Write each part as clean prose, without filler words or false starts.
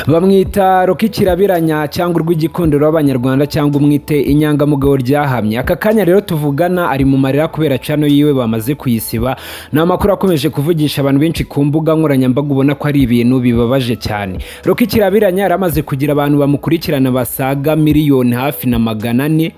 Bamwita Rocky Kirabiranya cyangwa urw'igikundiro w'Abanyarwanda, cyangwa umwite inyangamugayo ryahamye. Aka kanya rero tuvugana ari mu marira kubera channel yiwe bamaze kuyisiba. Ni amakuru akomeje kuvugisha abantu benshi ku mbuga nkoranyambaga, ubona ko ari ibintu bibabaje cyane. Rocky Kirabiranya yari amaze kugira abantu bamukurikirana basaga miliyoni hafi na 400.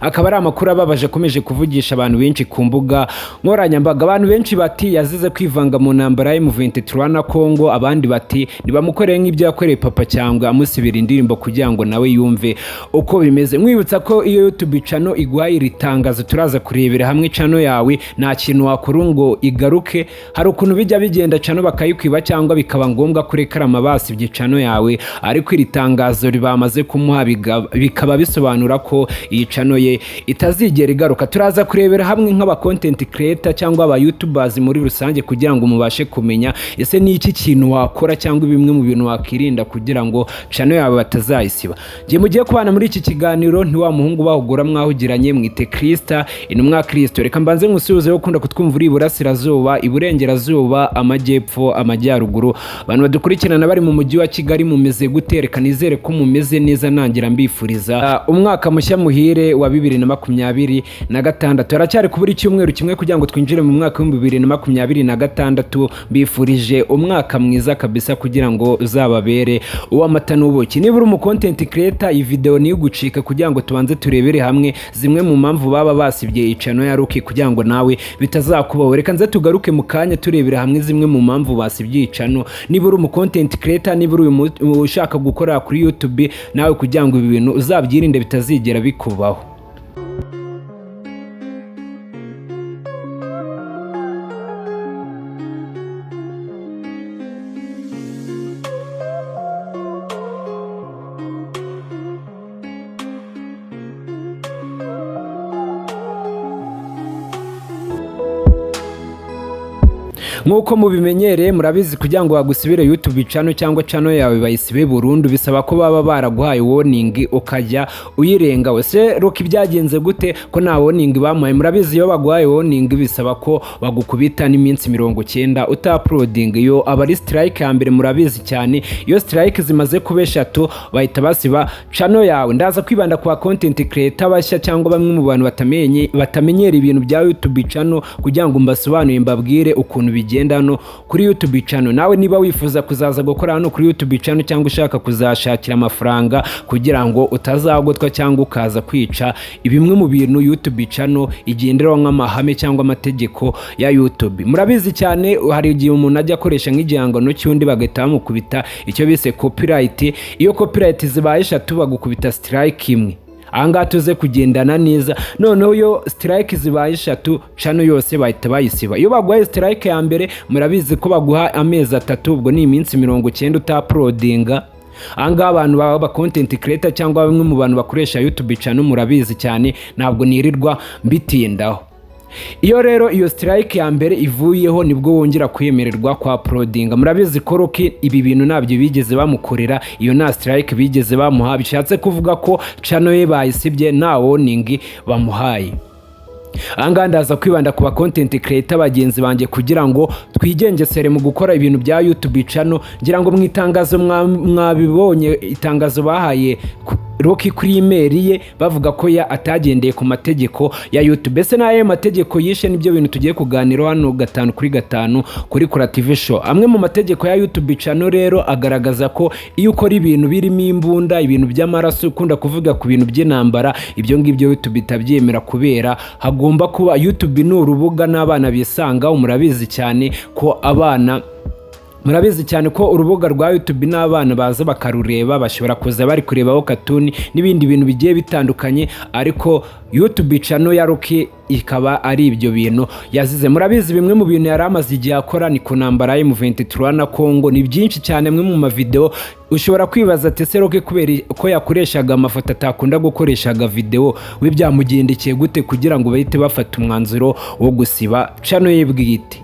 Akaba ari amakuru ababaje akomeje kuvugisha abantu benshi ku mbuga nkoranyambaga. Abantu benshi bati yazize kwivanga mu ntambara ya M23 na Congo, abandi bati nibamukoreye nk'ibyo yakoreye Papa cyangwa amusibira indirimbo kugira ngo nawe yumve uko bimeze. Mwibutsa ko iyo YouTube channel iguhaye iri tangazo, turaza kurebera hamwe channel yawe, nta kintu wakora ngo igaruke. Hari ukuntu bijya bigenda channel bakayikwiba cyangwa bikaba ngombwa kurekarama basibye channel yawe, ariko iri tangazo bamaze kumuha bikaba bisobanura ko iyi channel ye itazigera igaruka. Turaza kurebera hamwe nk'aba content creator cyangwa aba youtubers muri rusange kugira ngo mubashe kumenya ese ni iki kintu wakora cyangwa bimwe mu bintu wakirinda kugira ngo channel yawe batazayisiba. Njye mugiye kubana muri iki kiganiro ni wa muhungu bahugura mwahugiranye, mwite Krista intumwa Kristo. Reka mbanze nkusuhuze ukunda kutwumva uri iburasirazuba, iburengerazuba, amajyepfo, amajyaruguru. Abantu badukurikirana bari mu mujyi wa Kigali, mumeze gute? Reka nizere ko mumeze neza. Nangira mbifuriza umwaka mushya muhire wa 2026. Haracyari kubura icyumweru kimwe kugira ngo twinjire mu mwaka wa 2026. Mbifurije umwaka mwiza kabisa kugira ngo uzababere uw'amata n'ubuki. Niba uri umu content creator, iyi video niyo gucika kugira ngo tubanze turebere hamwe zimwe mu mpamvu baba basibye i channel ya Rocky kugira ngo nawe bitazakubaho. Reka nze tugaruke mu kanya turebera hamwe zimwe mu mpamvu basibye i channel. Niba uri umu content creator, niba uri ushaka gukora kuri YouTube nawe, kugira ngo ibi bintu uzabyirinde bitazigera bikubaho. Nk'uko mubimenyereye, murabizi, kugira ngo bagusibire YouTube channel cyangwa channel yawe bayisibe burundu, bisaba ko baba baraguhaye warning ukajya uyirenga. Ese Rocky byagenze gute ko nta warning bamuhaye? Murabizi, iyo baguhaye warning bisaba ko bagukubita n'iminsi 90 utauploading. Iyo aba ari strike ya mbere. Murabizi cyane, iyo strike zimaze kuba eshatu bahita basiba channel yawe. Ndaza kwibanda ku ba content creator bashya cyangwa bamwe mu bantu batamenyera ibintu bya YouTube channel kugira ngo mbasobanurire, mbabwire ukuntu bigenda hano kuri YouTube channel. Nawe niba wifuza kuzaza gukora hano kuri YouTube channel cyangwa ushaka kuzashakira amafaranga, kugira ngo utazagotwa cyangwa ukaza kwica bimwe mu bintu YouTube channel igenderaho nk'amahame cyangwa amategeko ya YouTube. Murabizi cyane, hari igihe umuntu ajya akoresha nk'igihangano cy'undi bagahita bamukubita icyo bise copyright. Iyo copyright zibaye eshatu bagukubita strike imwe. Ahangaha tuze kugendana neza. Noneho iyo strike zibaye eshatu, channel yose bahita bayisiba. Iyo baguhaye strike ya mbere, murabizi ko baguha amezi 3, ubwo ni iminsi 90 utauploadinga. Ahangaha abantu baba content creator cyangwa bamwe mu bantu bakoresha YouTube channel murabizi cyane, ntabwo nirirwa mbitindaho. Iyo rero iyo strike ya mbere ivuyeho nibwo wongera kwemererwa kwa uploadinga. Murabizi ko Rocky ibi bintu ntabyo bigeze bamukorera, iyo nta strike bigeze bamuha. Bishatse kuvuga ko channel ye bayisibye nta warning bamuhaye. Ahangaha ndaza kwibanda ku ba content creator bagenzi banjye kugira ngo twigengesere mu gukora ibintu bya YouTube channel. Ngira ngo mu itangazo mwabibonye, itangazo bahaye Rocky kuri email ye, bavuga ko ya atagendeye ku mategeko ya YouTube. Ese n'ayo mategeko yishe? Nibyo bintu tugiye kuganiraho hano gatanu kuri gatanu kuri Kora TV Show. Amwe mu mategeko ya YouTube channel rero agaragaza ko iyo ukora ibintu birimo imbunda, ibintu by'amaraso, ukunda kuvuga ku bintu by'intambara, ibyo ngibyo YouTube itabyemera, kubera hagomba kuba, YouTube ni urubuga n'abana bisanga. Murabizi cyane ko abana, murabizi cyane ko urubuga rwa YouTube n'abana baza bakarureba, bashobora kuza bari kurebaho katuni n'ibindi bintu bigiye bitandukanye, ariko YouTube channel ya Rocky ikaba ari ibyo bintu yazize. Murabizi, bimwe mu bintu yari amaze igihe akora ni ku ntambara ya M23 na Congo, ni byinshi cyane. Amwe mu mavideo ushobora kwibaza ati ese Rocky kubera ko yakoreshaga amafoto, atakunda gukoreshaga video, we byamugendekeye gute kugira ngo bahite bafata umwanzuro wo gusiba channel ye bwite?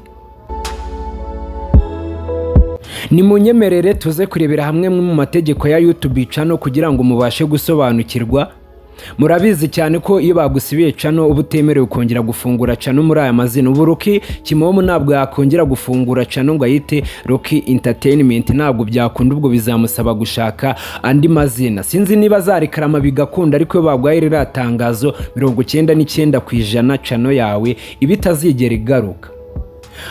Ni munyemerere tuze kurebera hamwe mu mategeko ya YouTube channel kugira ngo mubashe gusobanukirwa. Murabizi cyane ko iyo bagusibiye channel uba utemerewe kongera gufungura channel muri aya mazina. Ubu Rocky Kimomo ntabwo yakongera gufungura channel ngo ayite Rocky Entertainment, ntabwo byakunda. Ubwo bizamusaba gushaka andi mazina. Sinzi niba azarekarama bigakunda, ariko iyo baguhaye ririya tangazo, 99% channel yawe iba itazigera igaruka.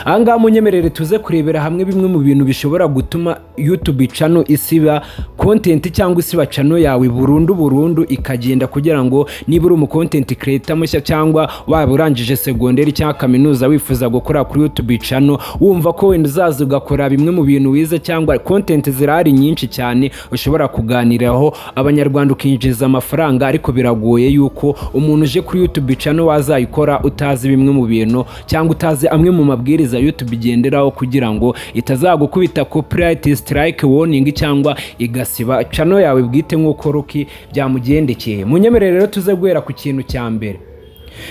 Ahangaha munyemerere tuze kurebera hamwe bimwe mu bintu bishobora gutuma YouTube channel isiba content cyangwa isiba channel yawe burundu burundu ikagenda, kugira ngo niba uri umu content creator mushya cyangwa waba urangije segonderi cyangwa kaminuza wifuza gukora kuri YouTube channel, wumva ko wenda uzaza ugakora bimwe mu bintu wize, cyangwa content zirahari nyinshi cyane ushobora kuganiraho Abanyarwanda ukinjiza amafaranga, ariko biragoye yuko umuntu uje kuri YouTube channel wazayikora utazi bimwe mu bintu cyangwa utazi amwe mu mabwiriza YouTube igenderaho kugira ngo itazagukubita copyright strike warning cyangwa igasiba channel yawe bwite nk'uko Rocky byamugendekeye. Munyemerere rero tuze guhera ku kintu cya mbere.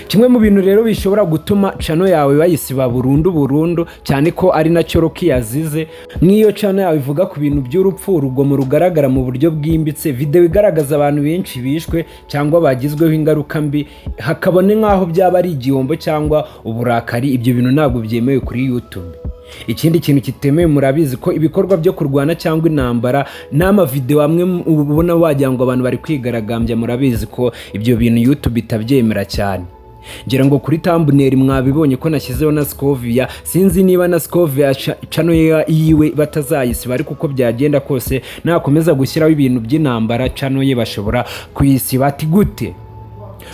Kimwe mu bintu rero bishobora gutuma channel yawe bayisiba burundu burundu, cyane ko ari nacyo Rocky yazize, nk'iyo channel yawe ivuga ku bintu by'urupfu, urugomo rugaragara mu buryo bwimbitse, video igaragaza abantu benshi bishwe cyangwa bagizweho ingaruka mbi, hakabone nk'aho byaba ari igihombo cyangwa uburakari, ibyo bintu ntabwo byemewe kuri YouTube. Ikindi kintu kitemewe, murabizi ko ibikorwa byo kurwana cyangwa intambara n'amavideo amwe ubona wagira ngo abantu bari kwigaragambya, murabizi ko ibyo bintu YouTube itabyemera cyane. Ngira ngo kuri thumbnail mwabibonye ko nashyizeho na Scovia. Sinzi niba na Scovia channel yiwe batazayisiba, ariko uko byagenda kose nakomeza gushyiraho ibintu by'intambara, channel ye bashobora kuyisiba. Ati gute?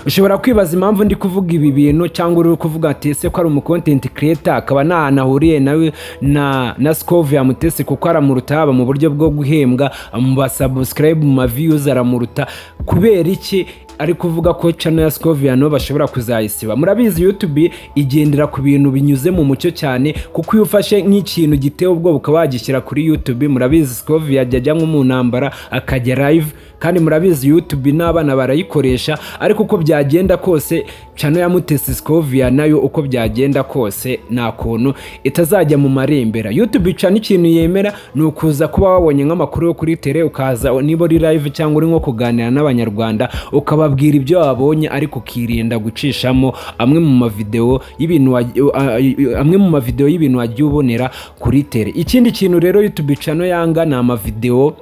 Ushobora kwibaza impamvu ndi kuvuga ibi bintu, cyangwa uri kuvuga ati: "Ese ko ari umu content creator, akaba nta hantu ahuriye nawe na Scovia Mutesi, kuko aramuruta haba mu buryo bwo guhembwa, mu ba subscribe, mu ma views aramuruta, kubera iki ari kuvuga ko channel ya Scovia no bashobora kuzayisiba?" Murabizi, YouTube igendera ku bintu binyuze mu mucyo cyane, kuko iyo ufashe nk'ikintu giteye ubwoba ukaba wagishyira kuri YouTube, murabizi Scovia ajya ajya nko mu ntambara akajya live, kandi murabizi YouTube n'abana barayikoresha. Ariko uko byagenda kose, channel ya Mutesi Scovia nayo uko byagenda kose nta kuntu itazajya mu marembera. YouTube channel ikintu yemera ni ukuza kuba wabonye nk'amakuru yo kuri tele, ukaza niba uri live cyangwa uri nko kuganira n'Abanyarwanda ukababwira ibyo wabonye, ariko ukirinda gucishamo amwe mu mavideo y'ibintu wagiye ubonera kuri tele. Ikindi kintu rero YouTube channel yanga ni amavideo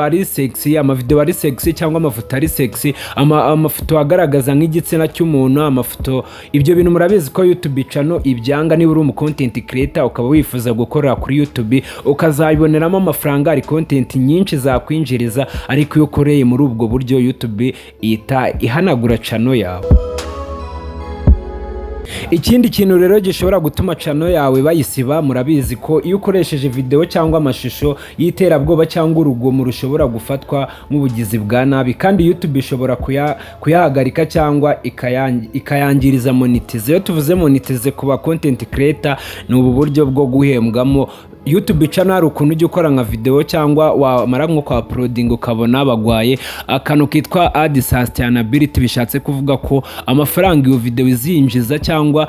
ari sexy cyangwa amafoto ari sexy, amafoto agaragaza nk'igitsina cy'umuntu, amafoto, ibyo bintu murabizi ko YouTube channel ibyanga. Niba uri umu content creator ukaba wifuza gukorera kuri YouTube ukazabiboneramo amafaranga, hari content nyinshi zakwinjiriza, ariko iyo ukoreye muri ubwo buryo YouTube ihita ihanagura channel yawe. Ikindi kintu rero gishobora gutuma channel yawe bayisiba, murabizi ko iyo ukoresheje video cyangwa amashusho y'iterabwoba cyangwa urugomo rushobora gufatwa nk'ubugizi bwa nabi, kandi YouTube ishobora kuyahagarika cyangwa ikayangiriza monetize. Iyo tuvuze monetize ku ba content creator, ni ubu buryo bwo guhembwamo YouTube channel. Hari ukuntu ujya ukora nka video cyangwa wamara nko kwa uploading ukabona bagwaye akantu kitwa ad sustainability, bishatse kuvuga ko amafaranga iyo video izinjiza cyangwa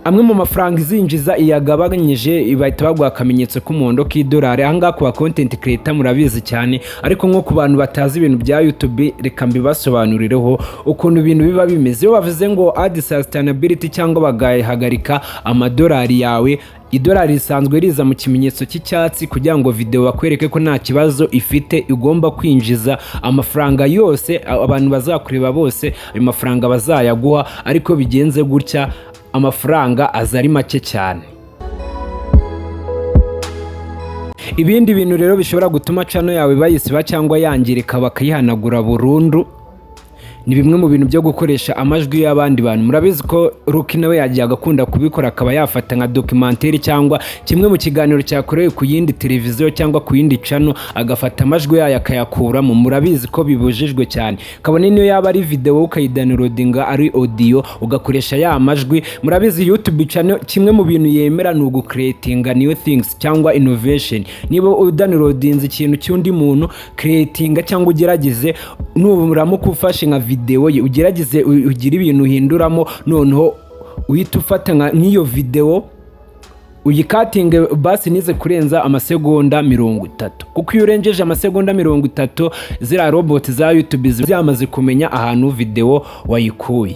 amwe mu mafaranga izinjiza iyagabanyije, bahita baguha akamenyetso k'umuhondo k'idolari. Ahangaha ku ba content creator murabizi cyane, ariko nko ku bantu batazi ibintu bya YouTube reka mbibasobanurireho ukuntu ibintu biba bimeze. Iyo bavuze ngo ad sustainability cyangwa bagahagarika amadolari yawe, idolari risanzwe riza mu kimenyetso cy'icyatsi kugira ngo video bakwereke ko nta kibazo ifite, igomba kwinjiza amafaranga yose, abantu bazakureba bose ayo mafaranga bazayaguha. Ariko bigenze gutya, amafaranga aza ari make cyane. Ibindi bintu rero bishobora gutuma channel yawe bayisiba cyangwa yangirika bakayihanagura burundu ni bimwe mu bintu byo gukoresha amajwi y'abandi bantu. Murabizi ko Rocky nawe yagiye agakunda kubikora, akaba yafata nka documentaire cyangwa kimwe mu kiganiro cyakorewe ku yindi televiziyo cyangwa ku yindi channel, agafata amajwi yayo akayakuramo. Murabizi ko bibujijwe cyane, kabone niyo yaba ari video ukayidownloadinga ari audio ugakoresha ya majwi. Murabizi, YouTube channel kimwe mu bintu yemera ni ugucreatinga new things cyangwa innovation. Niba udownloadinze ikintu cy'undi muntu, creatinga cyangwa ugerageze, nuramuka ufashe nka video ye, ugerageze ugire ibintu uhinduramo, noneho uhita ufata nk'iyo video. Uyikatinge basi nize kurenza amasegonda 30, kuko iyo urengeje amasegonda 30, ziriya robot za YouTube ziba zamaze kumenya ahantu video wayikuye.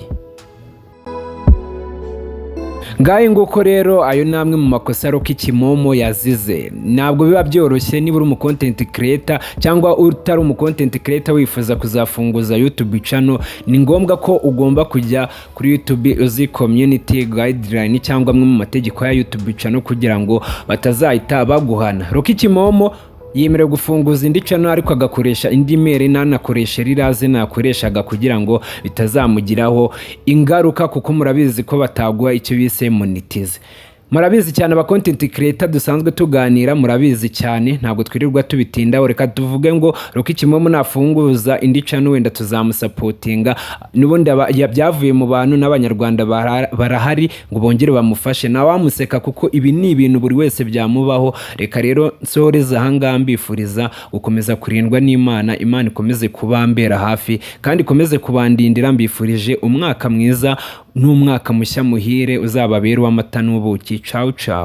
Ngahe nguko rero, ayo ni amwe mu makosa Rocky Kimomo yazize. Ntabwo biba byoroshye niba uri umu content creator cyangwa utari umu content creator wifuza kuzafunguza YouTube channel, ni ngombwa ko ugomba kujya kuri YouTube uzi community guideline cyangwa amwe mu mategeko ya YouTube channel, kugira ngo batazahita baguhana. Rocky Kimomo yemerewe gufunguza indi channel, ariko agakoresha indi email, ntanakoreshe ririya zina yakoreshaga, kugira ngo bitazamugiraho ingaruka, kuko murabizi ko bataguha icyo bise monetize. Murabizi cyane, aba content creator dusanzwe tuganira murabizi cyane, ntabwo twirirwa tubitindaho. Reka tuvuge ngo Rocky Kimomo nafunguza indi channel wenda tuzamusapotinga. N'ubundi byavuye mu bantu n'Abanyarwanda barahari ngo bongere bamufashe, ntawamuseka kuko ibi ni ibintu buri wese byamubaho. Reka rero nsoreze ahangaha, mbifuriza gukomeza kurindwa n'Imana. Imana ikomeze kubambera hafi kandi ikomeze kubandindira. Mbifurije umwaka mwiza n'umwaka mushya muhire, uzababere uw'amata n'ubuki. Cawu cawu.